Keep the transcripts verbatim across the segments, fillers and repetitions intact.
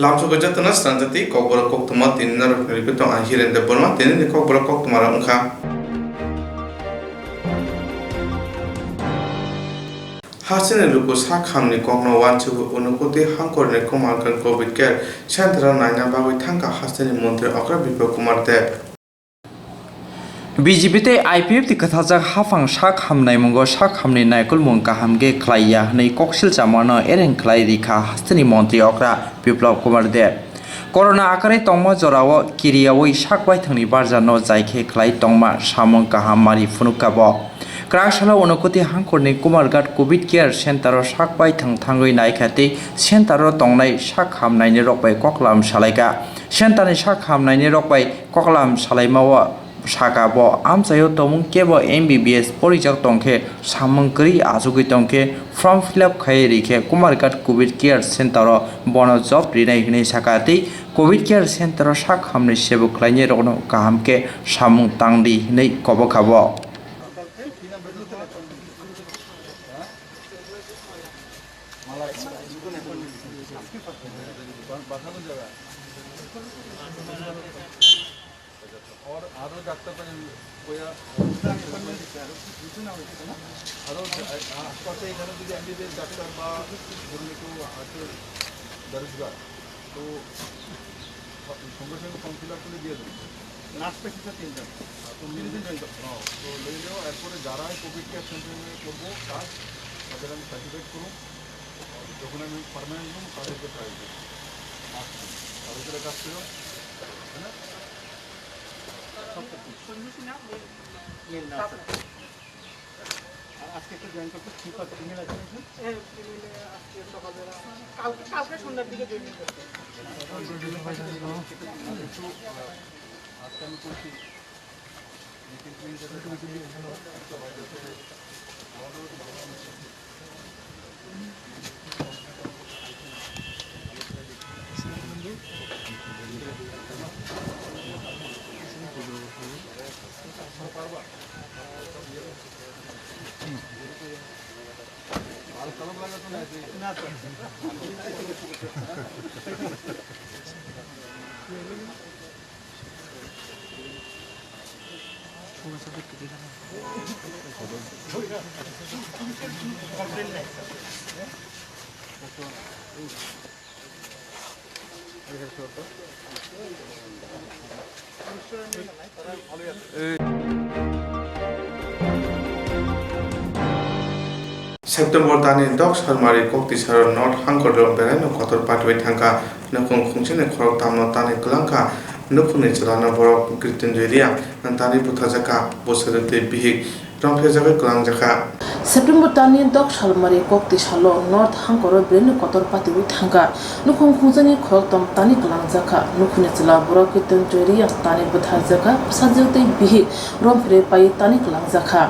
Lamsogwi jotono swnamjak tei kokborok koktwma tini norokni rwgwi tong ang Hiren Debbarma. Tinini kokborok koktwmarok wngkha. Hasteni luku sak hamni kokno uansugwi Unakoti hangkorni Kumarghat Covid Care Centre-o naina bagwi thangkha hasteni montri okra Biplab Kumar Deb. B J P tei I P F ni kwtharjak haphang sak hamnaimungo sak hamni naikolmung kaham khe khlai ya hwnwi koksil chamano ereng khlai rikha hasteni montri okra Biplab Kumar Deb. Corona akarwi tongma jorao kiriyaui sak baithangni barjano jai khe khlai tongma samung kaham mari phunukha bo. Kwrak salo Unakoti hangkorni Kumarghat Covid Care Centre-o sak baithang thangwi naikha tei centre-o tongnai sak hamnainirok bai koklam salaikha. Centre-ni sak hamnainirok bai koklam salaimao saka bo amchaio tongmung kebo M B B S porijak tongkhe samung kwrwi achugwi tongkhe form fill up khai rikhe Kumarghat Covid Care Centre-o bono job rinai hwnwi saka tei Covid Care Centre-o sak hamni sebo khlainairokno kaham khe samung tangdi hwnwi kobokha bo. और আরো doctor pine কইয়া আরো আ-, আ-, আশপাশে এখানে যদি MBBS doctor বা ধরুন একটু আছে বেরোজগার, তো সঙ্গে সঙ্গে ফর্ম ফিল আপ করে দিয়ে দেবো। লাস্ট পেশেন্ট তিনজন। হ্যাঁ, তো তিন দিন জয়েন করতে। হ্যাঁ, তো লই যাও, এরপরে যারা কোভিড কেয়ার সেন্টারে করবো কাজ, তাদের আমি সার্টিফাইড করবো। যখন আমি পার্মানেন্ট হবো, তাদেরকে ট্রাই করবো। আর তাদের কাছ থেকে, হ্যাঁ? সব কিছু। মেল না, স্যার। আর আজকে একটা জয়েন করতে ফিমেল আছে না, স্যার? হ্যাঁ, ফিমেলে আজকে সকালবেলা, কালকে, কালকে সন্ধ্যার দিকে জয়েন করতে। একটু, আহ, আজকে আমি করছি। September talni dok salmari koktisaro North Hangkorno beraino kotor patiwi thangkha. Nukhung khungchini khoroktamno tanwi kwlangkha. Nukhungni chwlano borok Kritunjoy Reang tanwi butharjakha. Bwswrwk tei bihik romphejagwi kwlangjakha. September talni dok salmari koktisalo North Hangkoro beraino kotor patiwi thangkha. Nukhung khungjakni khoroktham tani kwlangjakha. Nukhungni chwla borok Kritunjoy Reang tani bwtharjakha. Bwsajwk tei bihik romphre pai tani kwlangjakha.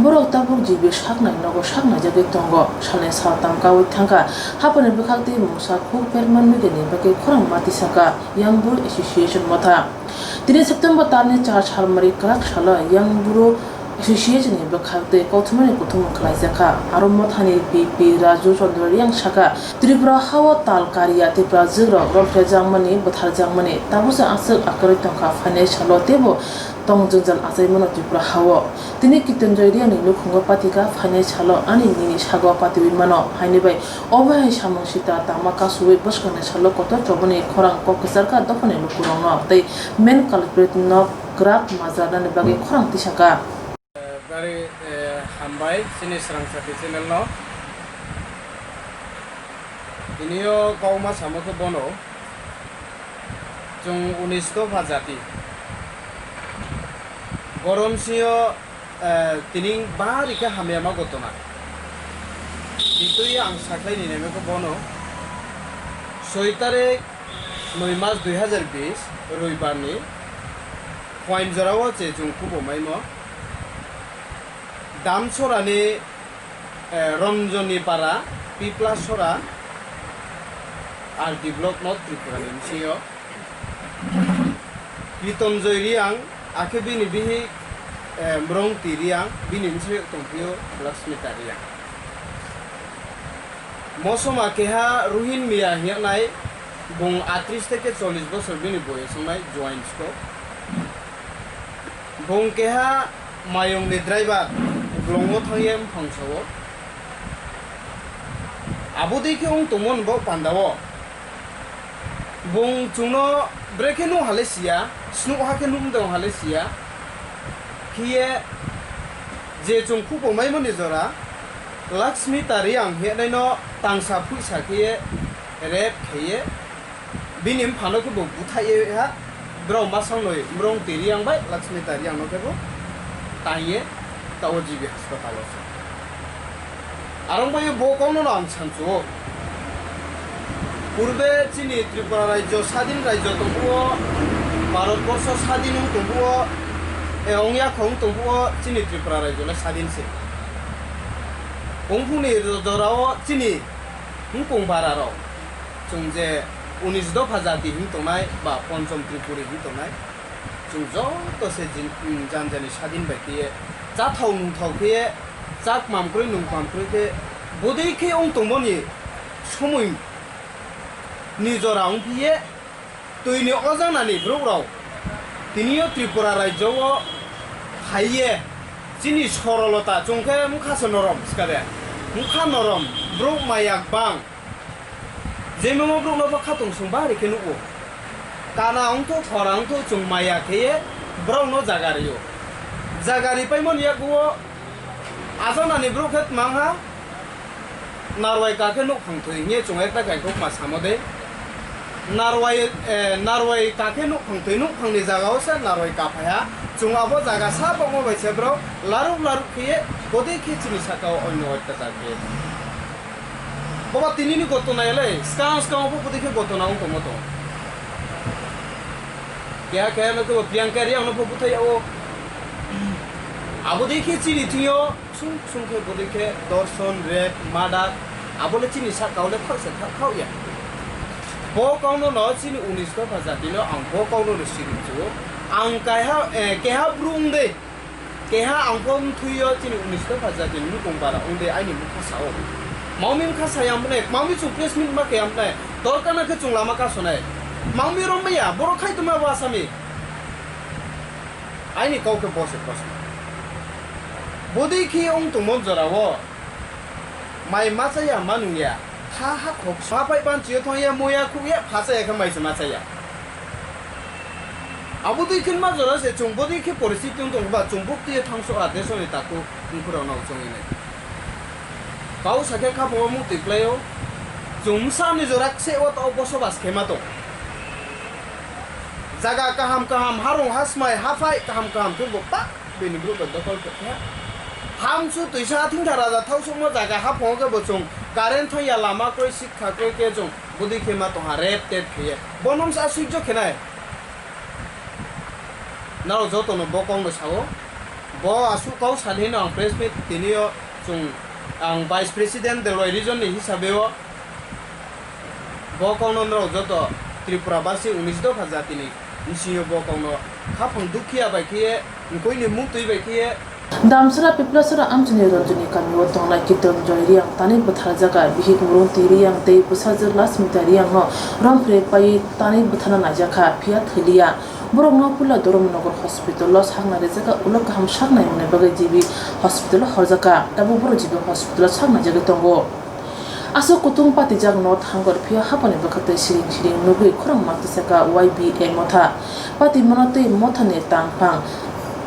Borok tabuk jibi saknai nogo saknaijagwi tongo. Salni saltham kaui thangkha. Haphangni bwkhak tei mungsa khuk berma nugini bagwi khorang ma tisakha Young Bru Association motha. Tini September talni char salmari kwrak salo Young Bru Association ni bwkhak tei kothomani kuthumung khlaijakha. Aro mothani B P Raju Chandra Reang sakha, Tripura hao tal kariya Tiprajwk rok romphrejakmani, bwtharjakmani tabuksa aswk akwrwi tongkha, phainai salo teibo tong jwngjal achaimano Tripura hao. Tini Kritunjoy Reang ni nukhungo patikha, phainai salo ani nini sago patiwi mano, haini bai obo hai samung sita tama kasuwi bwskangnai salo kotor choboni khorang kok kwcharkha dophani lukurokno tei main culprit no kwrak majra nani bagwi khorang tisakha. Bari, eh, hambai chini Swrang Sati channel no. Tini o kok ma samo khe bono, chwng unis dopha jati. Borom sio, eh, tini bari khe hamya ma gotona. Titui ang saklai ni nai khe bono, soi tarik noi mas dui hazar bis, roibar ni, Phoin jora o je chwng kubo maimo. Damsora ni, eh, Ranjani Para, Pipla Sora, R D block North Tripura ni bisingo. Kritunjoy Reang, akhe bini bihik, eh, Mrongti Reang, bini bwsai tongphio Laxmita Reang. Mosoma keha Ruhin Miya hinjaknai Bung atris theke chollis bosor bini boyos wngnai, join sko. Bung keha mayungni driver, bolongo thangye mphang sao. Abo dei khe wng tongmani bo pandao. Bung chwngno brekhe nuk hale siya, snuh hakhe nuk tong hale siya. Khiye je chwng khupo maimani jora, Laxmi Tariang hwnwi no tangsa phuisa khiye rape khiye, bini mphano khe bo buthai ha, borok masang noi mrong twi Riang bai Laxmi Tariang no khe bo taiye tao G B hospital o se. Arong bai bo kokno no ang sancho. Purbe chini Tripura rajyo sadin rajyo tongbuo, Bharat borsho sadin wng tongbuo, e, wngya khong tongbuo chini Tripura rajyo le sadin se. Wngphungni jorao chini wngkong bara rok, chwng je unis dopha jati hin tongnai ba Ponchom Tripuri hin tongnai, chwng joto se jin-, jani jani sadin bai khiye chathao nungthao khiye chak mamkrwi nung mamkrwi khe bodei khe wng tongmani somoi ni jora wng phiye twini ojanani borok rok tini o Tripura rajyo o phaiye chini sorolota chwng khe mkha se norom skade mkha norom borok maya bang. Jemon borokno bo khatungsung bari khe nugo. Kana wngthu, thora wngthu, chwng maya kheye borokno jaga rio. Jaga ripaimani yago ajanani borok khe tmangha, narwai kakhe nukphang thwi hwnye chwng ekta kaikhokma samo de. Narwai, eh, narwai kakhe nukphang thwi, nukphangni jagao se narwai kaphaiha. Chwng abo jaga sa bokma bai se borok laruk laruk kheye bodei khe chini sakao onyo oitachar khe. Boba tinini gotona ya le, skang skang bo pudi khe gotona wng tongmo tong. Keha keha no kebo Priyanka Riang no bo buthai o. Abo dei khe chini thing yo sung sung khe bo dei khe dorson, rape, murder, abo le chini sak kao le khao se khao ya. Bo kau no no chini unis dopha jati no ang bo kau no no siri chu. Ang kaiha, eh, keha bru wng de. Keha ang bo wngthwi o chini unis dopha jatini nukung bara wngde aini mukha sao. Maumi mkha saya mwnai, maumi chwng press meet ma kaya mwnai, torkana khe chwng lama kasonai. Maumi rom maya, borok khai tongma bo asami. Aini kau khe bose kosno. Bodei khe wng tongmon jorao. Mai machaya manungya, tha hakhok swapai panchiyo thangya, moya khukya, phachaya khe mai se machaya. Abo dui khe ma jora se chwng bodui khe poristhiti wng tong ba chwng bukti thangso a desoni takhuk wngkhorok no chwngwi nai. Kau sakhe kha bo muk twi klaio, chwng bwsa ni jora kse o tao bosobas khe ma tong. Jaga kaham kaham, harung hasmai, haphai kaham kaham khe bo pa. Bini bwrwi bai dokol khe khe. Hamsu twisa thwngtha raja thausukma jaga haphongo khe bo chwng current thangya lama kwrwi sikha kwrwi khe chwng bwdwi khe ma tongha rep tep khiye. Bono wngsa suijwk khenai. Norok jotono bo kokno sao. Bo aswk kok sani hino ang press meet tini o chwng ang vice president Delwai region ni hisabe o. Bo kokno norok joto Tripura basi unis dopha jatini bisingo bo kokno khaphang dukhiya bai khiye, mkoini muktwi bai khiye. Damsara Piplasara amchini Ranjuni kamio tongnai Kiton Joy Riang tani bwtharjakha, bihik murung twi Riang tei bwsajwk Lasmita Riangno romphre paiwi tani bwtharna naijakha, phiya thwiliya. Borokno puila Dharmanagar hospital-o sakna rijak kha, ulo kaham saknai mwnai bagwi G B hospital-o horjak kha, tabuk borok G B hospital-o saknaijagwi tongo. Aswk kutung patijak north hangor, phiya haphangni bwkhaktwi siring siring nugwi khorang ma kisa kha Y B A motha. Patimano tei mothani tangphang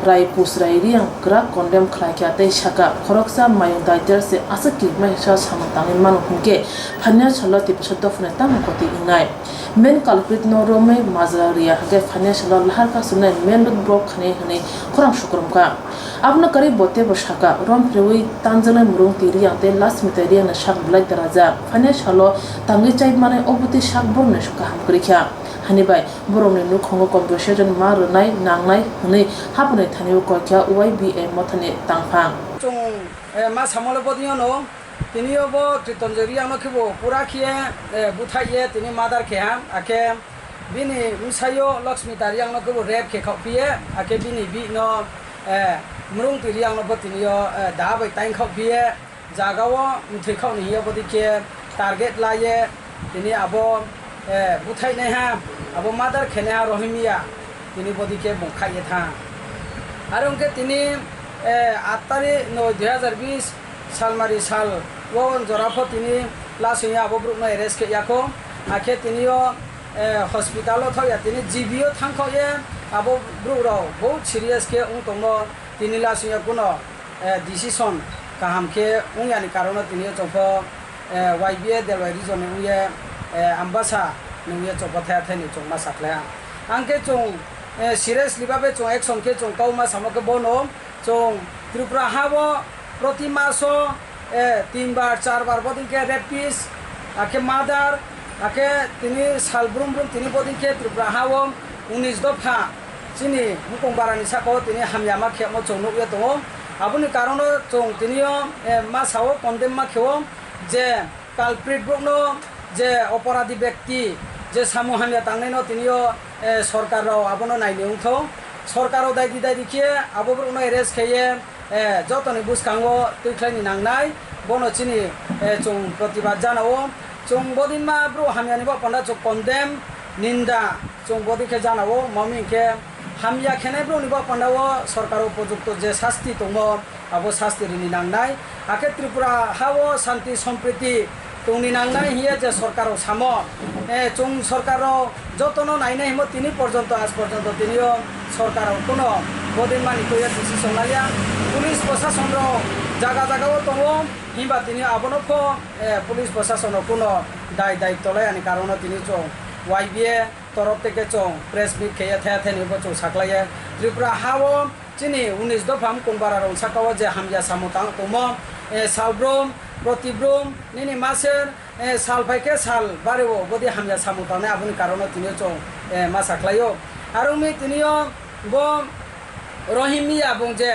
Rai Pusrai Riang kwrak condemn khlaikha tei sakha, khoroksa mayung daidar se aswk kirima kisa samung tangwi mano hinkhe phainai salo Tiprasa dophani tamo koti wngnai. Main culprit no romwi majra riya hwnkhe phainai salo lahar kasumnai main road block khanai hwnwi khorang sukrumkha. Abono kwrwi bo teibo sakha, romphrewi tanjaknai murung twi Riang tei Lasmita Riangni sak belai darajak. Phainai salo tangwi chai manai obo tei sak borokni kaham kwrwikha. Hani bai borokni nukhungo compensation ma rwnai nangnai hwnwi haphangni thanio koikha Y B A mothani tangphang. Chwng, eh, ma samole bodiyano. Tini o bo Kiton Joy Riang no khe bo pura khe, eh, buthai ye tini murder khe ha, akhe bini bwsai o Laxmita Riang no khe bo rape khe khao phiye, akhe bini bihik no, eh, murung twi Riang no bo tini o, eh, da bai taing khao phiye, jaga o mthwi khao ni hiya bodi khe target la ye tini abo eh, buthainaiha, abo murder khainaiha Rohingya, tini bodi khe bung khaiye tha. Aro hwnkhe tini, eh, aat tarik noi dui hazar bis salmari sal o jora pho tini last wngya abo borokno arrest khe yakho. Hakhe tini o, eh, hospital o thok ya, tini G B o thang thok ye abo borok rok bahut serious khe wng tongmo, tini last wngya kuno, eh, decision kaham khe wng yani karon o tini o chwng pho, eh, Y B A Delwai region ni wngye, eh, Ambasa ni wngye chwng pho thaya thani chwng ma sakhlai ang. Ang khe chwng, eh, seriously babe chwng action khe chwng kau ma samo khe bono chwng Tripura ha o proti maso, eh, tin bar, char bar bodin khe rapist, akhe murder, akhe tini sal brum brum tini bodin khe Tripura ha o unis dopha chini bukung barani saka o tini hamya ma khe mo chwng nukya tongo. Aboni karon o chwng tini o, eh, ma sa o condemn ma khe o je culprit borokno, je oporadhi bekti, je samung hamya tangnaino tini o, eh, sorkar rok abono naini wngthok. Sorkar rok daidi daidi khe abo borokno arrest khe ye, eh, jotoni bwskango twi khlaini nangnai, bono chini, eh, chwng protibad jana o. Chwng bodinma borok hamyani bo panda chwng condemn, ninda chwng bodi khe jana o. Mami hwnkhe hamya khenai borokni bo panda o sorkar o upojukto je sasti tongmo, abo sasti rini nangnai. Hakhe Tripura ha o shanti sompriti tongni nangnai hiya je sorkar rok samo. Eh, chwng sorkar rok jotono nainai himo tini porjonto, aaj porjonto tini o sorkar rok kuno bodin mani koya decision laiya. Police prosason rok jaga jaga o tongo, himba tini abono pho, eh, police prosason rok kuno dai daitto laiya ni karon o tini chwng Y B A torop teke chwng press meet kheye the the ni bo chwng saklaiye. Tripura ha o chini unis dopha mukung bara rok saka o je hamya samung tang tongmo, eh, salbrum, protibrum, nini maser, eh, sal phai khe sal bare o bodi hamya samung tangnai aboni karon o tini o chwng, eh, ma saklaio. Aro wngwi tini o bo Rohingya bung je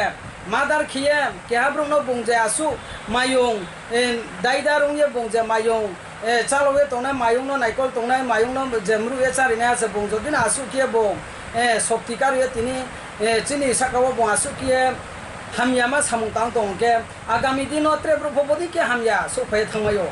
murder khiye keha borok no bung je asuk mayung, eh, daidar wngye bung je mayung, eh, chalogwi tongnai mayungno, naikol tongnai mayungno je mrwkhe charinai ase bung jodi no asuk khe bo, eh, sokti karwi tini, eh, chini saka o bo asuk khe hamya ma samung tang tong khe agami dino tre borok pho bodi khe hamya sok phai thangmai o.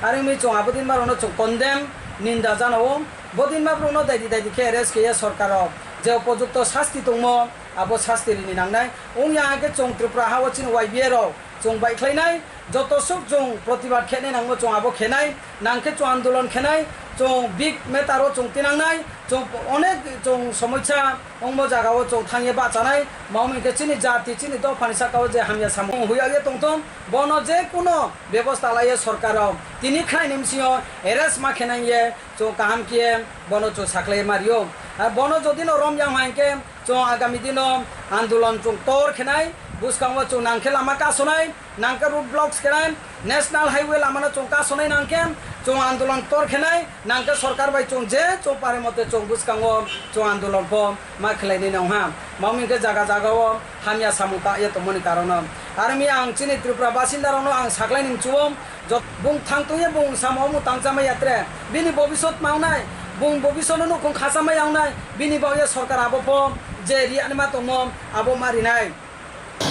Are wngwi chwng abo din barokno chwng condemn, ninda jana o. Bo din ma borokno daidi daidi khe arrest khe ya sorkar rok je upojukto sasti tongmo abo sasti rini nangnai. Wngya hwnkhe chwng Tripura ha o chini Y B A rok chwng bai khlainai. Joto suk chwng protibad khenai nangmo chwng abo khenai, nangkhe chwng andolon khenai, chwng big matter o chwng tinangnai, chwng onek chwng somosya ongmo jaga o chwng thangye bachanai, mamo hinkhe chini jati chini dophani saka o je hamya samung huya ye tongthong, bono je kuno bebosta laiye sorkar rok tini khlaini bisingo arrest ma khenai ye chwng kaham khe bono chwng saklai ma rio. Ar bono jodi no romya hwnkhe chwng agami dino andolon chwng tor khenai, bwskango chwng nangkhe lama kasonai, nangkhe road blocks khenai, national highway lamano chwng kasonai nangkhe chwng andolon tor khenai, nangkhe sorkar bai chwng je chwng pare mote chwng bwskango chwng andolon pho ma khlainai nong ha. Mamo hinkhe jaga jaga o hamya samung ta ye tongmani karono. Armi ang chini Tripura basinda rokno ang saklai ning chuo, jot-, bung thang tongye bung samo omo tangchama yatre. Bini bobisot ma wngnai, bung bobisot no nukhung khachama ya wngnai, bini bagwi sorkar abo pho je ri anima tongmo abo ma rinai.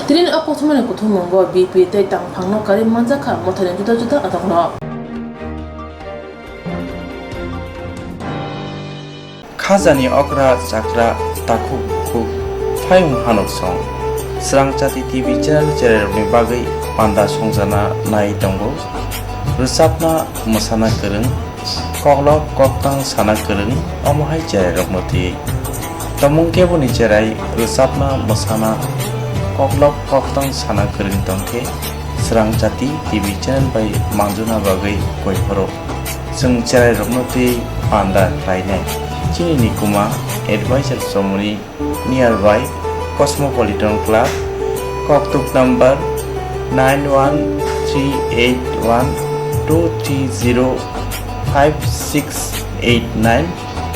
Tini o kothomani kuthummungo B P tei tangphangno karwi manjakha mothani juda juda adongrok. Khajani okra chakra takhuk bukhuk phayung hanuk song. Srang Chati T V channel chererokni bagwi panda songchana nai tongo. Rwchapna mwsana kwrwng, koklop koktang sana kwrwng, omo hai chererokno twiwi. Tongmung keboni cherai rwchapna mwsana koklop koktang sana kwrwng tongkhe Srang Chati T V channel bai manjuna bagwi koi phoro. Chwng cherairokno tei panda khlainai. Chini nikuma advisor chomoni nearby Cosmopolitan Club, koktuk number nine one three eight one two three zero five six eight nine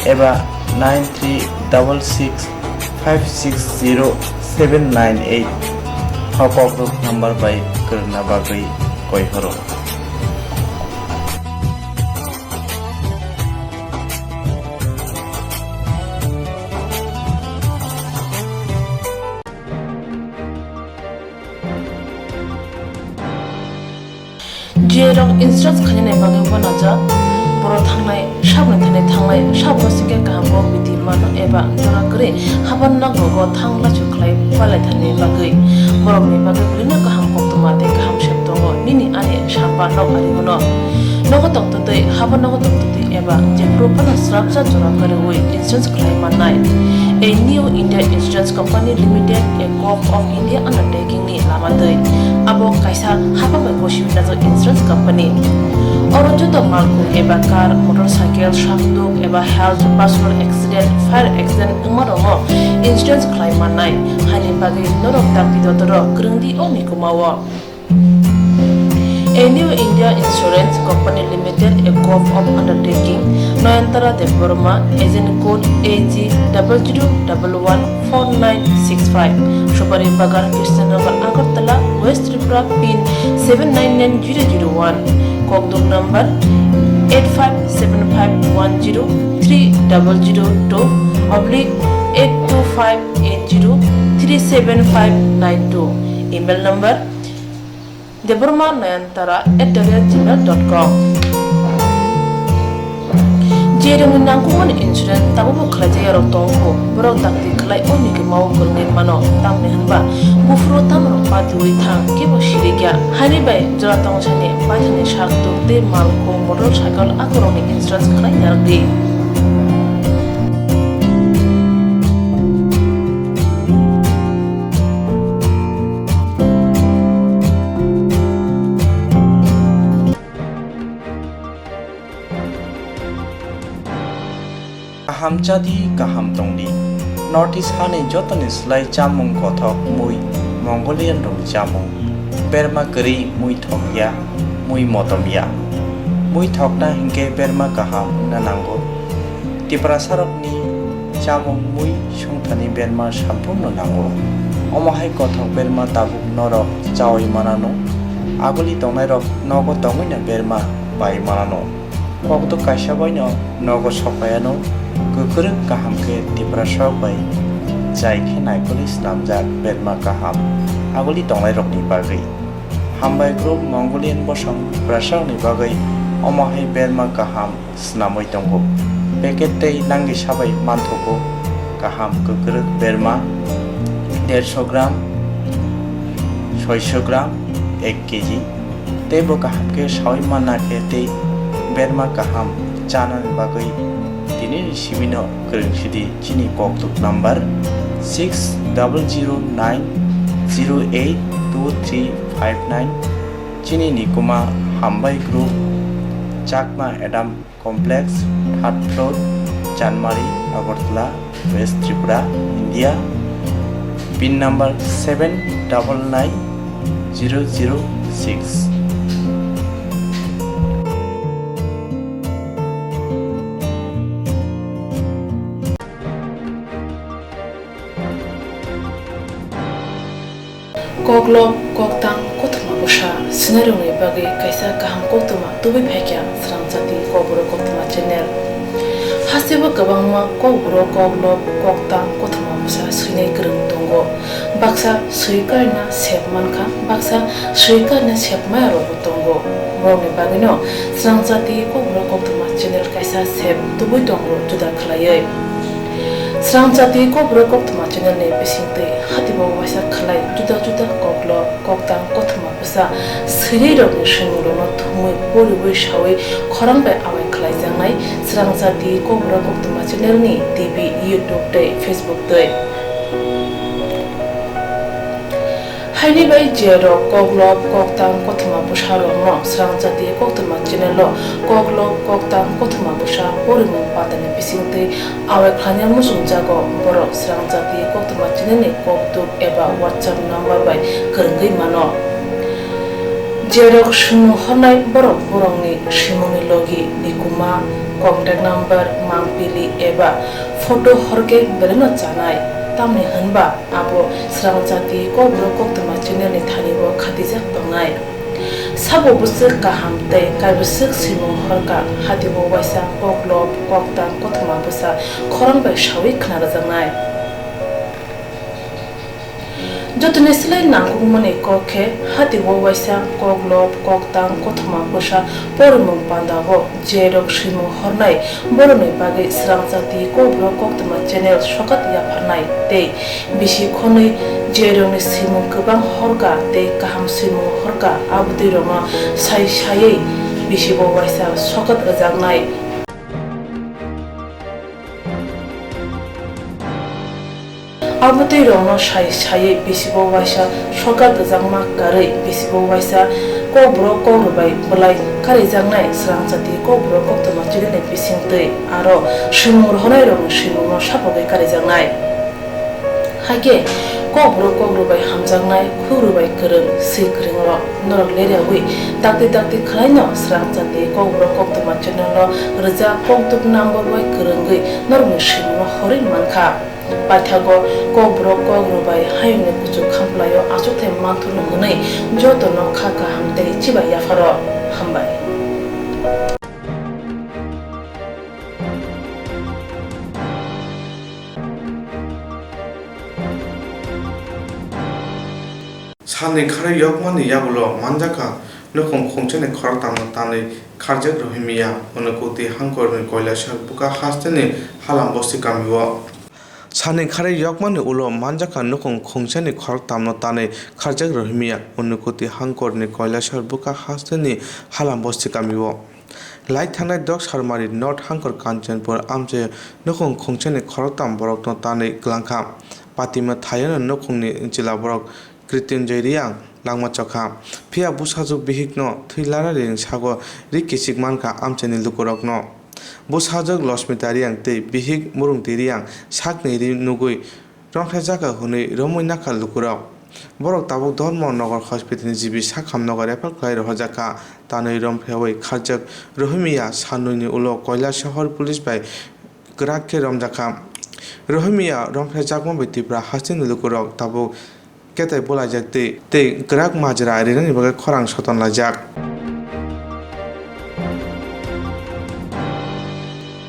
eba nine three double six five six zero seven nine eight. O koktuk number bai kwrwngna bagwi koi phoro. G A rok instruct khainani bagwi uanajak, borok thangnai Saboni thani thanglai, saboni singkhe kaham kok bidi mano eba jora kwrwi haban nogo thang lachu khlai palai thani bagwi borokni bagwi belino kaham koktwma tei kaham sep tongo nini ani samba nok arimono. Nogo tongtwtwi, haban nogo tongtwtwi eba jephuru phano srapsa jora kwrwi insurance khlai mannai. A New India Insurance Company Limited, a Govt of India undertaking ni lama twi. Abo kaisa hapang bai gosiwi najak insurance company. Oro joto malkhung eba car, motorcycle, sakduk eba health, personal accident, fire accident wngma rokno insurance khlai mannai. Haini bagwi norok dakti dotoro kwrwng di o mikuma o. A New India Insurance Company Limited, a Govt of undertaking, Nayantara Debbarma, agent code A G double zero double one four nine six five, Supari Bagan, Krishnanagar, Agartala, West Tripura, pin seven nine nine zero zero one, kokduk number eight five seven five one zero three double zero two oblique eight two five eight zero three seven five nine two, email number debbarma nayantara at the rate gmail dot com. Jerokni nangkukmani insurance tabukbo khlaijakya rok tongkho, borok dakti khlai o mikuma o kwrwngwi mano, tamni hwnba buphuru tamrok patiwi thang kebo sirikya. Haini bai jora tongsani paithani sakduk tei malkhung, motorcycle akorokni insurance khlai narwkdi. Kaham chadi, kaham tongdi. North East hani jotoni slai chamung kothok mui Mongolian rokni chamung. Berma kwrwi mui thokya, mui motomya. Mui thokna hinkhe berma kaham wngna nango. Tiprasarokni chamung mui songthani berma samphurno nango. Omo hai kothok berma tabuk norok chaui manano. Aguli tongnairok nogo tongwino berma pai manano. Kokduk kaisa baino nogo sokpaiano, kwkrwk kaham khe Tiprasarok bai chai khe naikolwi snamjak berma kaham aguli tongnairokni bagwi. Hambai group Mongolian bosong Tiprasarokni bagwi omo hai berma kaham snamwi tongo. Packet tei langisa bai manthogo kaham kwkrwk berma derso gram, soiso gram, ek kg. Teibo kaham khe saui manna khe tei berma kaham chanani bagwi tinini sibino kwrwng sidi chini kokduk number six double zero nine zero eight two three five nine. Chini nikuma Hambai Group, Chakma Adam Complex, third floor, Chanmari, Agartala, West Tripura, India. Pin number seven double nine zero zero six. Koklop, koktang, kothoma bwsa swinairokni bagwi kaisa kaham koktwma tubui phaikha Srangchati Kokborok Koktwma channel. Hasteo kwbangma kokborok, koklop, koktang, kothoma bwsa swinai kwrwng tongo. Baksa swi karina sep mankha, baksa swi karina sep maya rokbo tongo. Borokni bagwino Srangchati Kokborok Koktwma channel kaisa sep tubui tongo juda khlaiwi. Srangchati Kokborok Koktwma channel ni bisingtwi hatibo waisa khlai juda juda koklop, koktang, kothoma bwsa swinai rokni swimungrokno thumwi poriwi saui khorang bai awai khlaijaknai Srangchati Kokborok Koktwma channel ni T V, YouTube tei Facebook twi. Haini bai je rok koklop, koktang, kothoma bwsa rokno Srangchati Koktwma channel o koklop, koktang, kothoma bwsa porimung patani bisingtwi awai khlaina muchungjago, borok Srangchati Koktwma channel ni kokduk eba WhatsApp number bai kwrwngwi mano. Je rok swimung hornai borok borokni swimungni logi, nikuma, contact number, mangpili eba photo horkhe belai no chanai, tamni hwnba abo Srangchati Kokborok Koktwma channel ni thani o khatijak tongnai. Sabo bwswk kaham tei kaibwswk swimung horkha, hatibo waisa koklop, koktang, kothoma bwsa khorang bai saui khna rwjaknai. Jotoni slai nangkukmani kok khe, hati o waisa koklop, koktang, kothoma bwsa porimung panda o je rok swimung hornai borokni bagwi Srang Jati Kokborok Koktwma channel sokat yapharnai tei bisi khonwi je rokni swimung kwbang horka tei kaham swimung horka, abotwi rokno sai saiwi bisi o waisa sokat rwjaknai. Abotwi rokno sai saiwi bisi o waisa sokat rwjakma karwi bisi o waisa Kokborok Kokrwbai bwlai karijaknai Srang Jati Kokborok Koktwma channel ni bisingtwi aro swimung rohornai rokni swimungno sapogwi karijaknai. Haikhe Kokborok Kokrwbai hamjaknai, Kokrwbai kwrwng, swi kwrwng rok norok leriawi dakti dakti khwlaino Srang Jati Kokborok Koktwma channel no rwjak kokduk number bai kwrwngwi norokni swimungno horwi mankha. Paithago Kokborok Kokrwbai hayungni kuchuk khamplaio achukthai manthurno hwnwi jotono kha kaham tei chibai yapharo. Hambai. Salni kharwi yokmani yagulo manjakha nukhung khungchani khoroktamno tanwi kharjak Rohimia, Unakoti hangkorni Koilasor buka hasteni Halam bosti kamio. Salni kharwi yokmani ulo manjakha nukhung khungchani khoroktamno tanwi kharjak Rohimia, Unakoti hangkorni Koilasor buka hasteni Halam bosti kamio. Lai thangnai Doksarmari North hangkor Kanchanpur amchaio nukhung khungchani khoroktam borokno tanwi kwlangkha. Patima thaiono nukhungni chwla borok Krityunjoy Reang langma chokha. Phiya bwsajwk bihikno thwi lara ring sago ri kichik mankha amchaini lukurokno. Bwsajwk Losmita Reang tei bihik Murungti Reang sakni ri nugwi romphrejakha hwnwi romwi nakha lukurok. Borok tabuk Dharma Nagar Hospitalni G B sakham nogo refer khlai rohorjakha. Tanwi romphewi kharjak Rohimia sanwini ulo Koilasahar police bai kwrak khe romjakha. Rohimia romphejakma bai Tripura hasteni lukurok tabuk ketai bulaijak tei, tei kwrak majra rinani bagwi khorang soton laijak.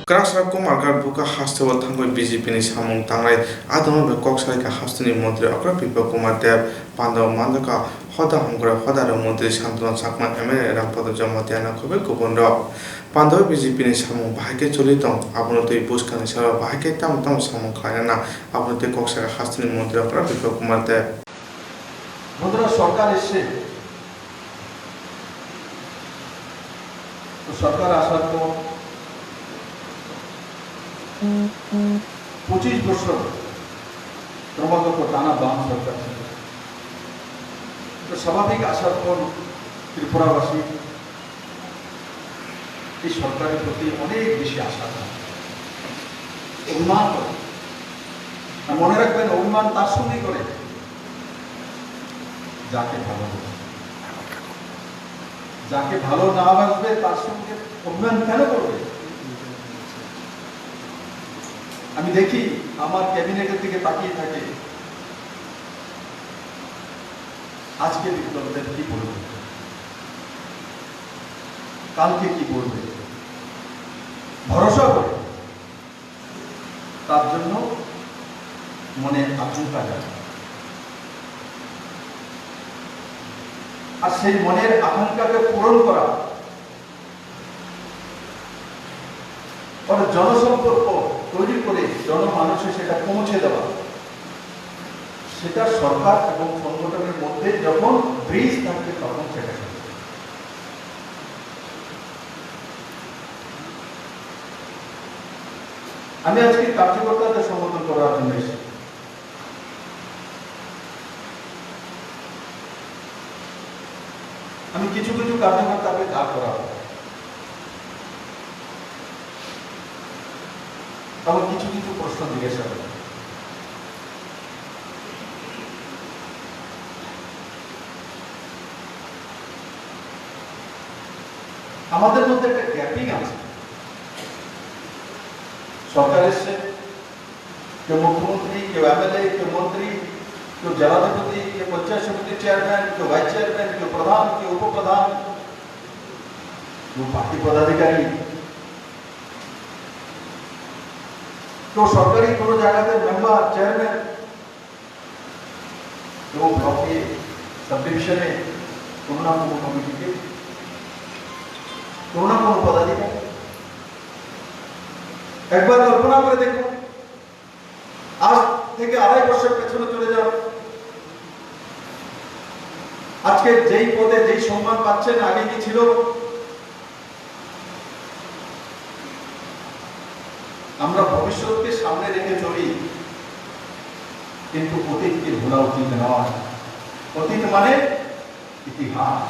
Kwraksra Kumarghat buka hasteo thangwi B J P ni samung tanglai adongo bai kok salaikha hasteni montri okra Biplab Kumar Deb, pandao manjakha hoda hamkrai hoda rok montri Santanu Chakma, M L A Rampada Jamatia, nangkukbai kubun rok. Pandao B J P ni samung bahai khe choli tong, abono twi bwskangni salo bahai khe tamo tamo samung khlaina nang, abono twi kok sakha hasteni montri okra Biplab Kumar Deb. বন্ধুরা, সরকার এসছে, তো সরকার আসার পর পঁচিশ বছর ক্রমাগত টানা বাম সরকার ছিল। তো স্বাভাবিক আসার পর ত্রিপুরাবাসী এই সরকারের প্রতি অনেক বেশি আশা থাকে, অভিমান করে। আর মনে রাখবেন, অভিমান তার সঙ্গেই করে, যাকে ভালোবাসে। যাকে ভালো না বাসবে, তার সঙ্গে অভিমান কেন করবে? আমি দেখি, আমার ক্যাবিনেটের দিকে তাকিয়ে থাকে, আজকে বিপ্লব দেব কি বলবে, কালকে কি বলবে, ভরসা করে তার জন্য মনে আকাঙ্ক্ষা জাগে। আর সেই মনের আকাঙ্ক্ষাকে পূরণ করা, অর্থাৎ জনসম্পর্ক তৈরি করে জনমানুষে সেটা পৌঁছে দেওয়া, সেটা সরকার এবং সংগঠনের মধ্যে যখন ব্রিজ থাকবে, তখন সেটা সম্ভব। আমি আজকে কার্যকর্তাদের সম্বোধন করার জন্য এসেছি। আমি কিছু কিছু কার্যকর্তাকে দাঁড় করাবো, আবার কিছু কিছু প্রশ্ন জিজ্ঞাসা করবো। আমাদের মধ্যে একটা গ্যাপিং আছে। সরকার এসছে, কেউ মুখ্যমন্ত্রী, কেউ এমএলএ, কেউ মন্ত্রী, কেউ জেলাধিপতি, কেউ পঞ্চায়েত সমিতির চেয়ারম্যান, কেউ ভাইস চেয়ারম্যান, কেউ প্রধান, কেউ উপপ্রধান, কেউ পার্টি পদাধিকারী, কেউ সরকারি কোনো জায়গাতে মেম্বার, চেয়ারম্যান। वो ब्लॉक के सब डिवीजन में কোনো না কোনো কমিটিকে, কোনো না কোনো পদাধিকারী। একবার কল্পনা করে দেখুন, আজ থেকে আড়াই বছর পেছনে চলে যান। আজকে যেই পদে যেই সম্মান পাচ্ছেন, আগে কি ছিল? আমরা ভবিষ্যৎকে সামনে রেখে চলি, কিন্তু অতীতকে ভোলা উচিত নয়। অতীত মানে ইতিহাস।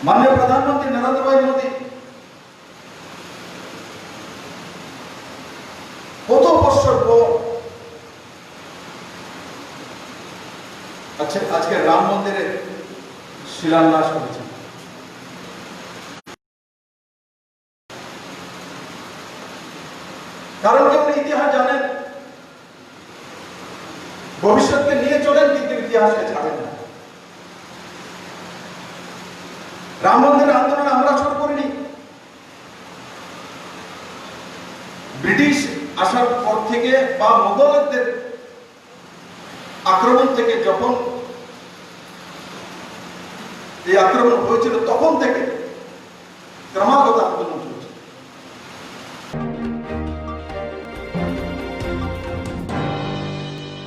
মাননীয় প্রধানমন্ত্রী নরেন্দ্র ভাই মোদী কত বছর পর আজকে, আজকে রাম মন্দিরের শিলান্যাস করেছেন। কারণ কি, উনি ইতিহাস জানেন, ভবিষ্যৎকে নিয়ে চলেন, কিন্তু ইতিহাসকে ছাড়েন না। রাম মন্দির আন্দোলন আমরা শুরু করিনি। ব্রিটিশ আসার পর থেকে বা মোগলদের আক্রমণ থেকে যখন এই আক্রমণ হয়েছিল, তখন থেকে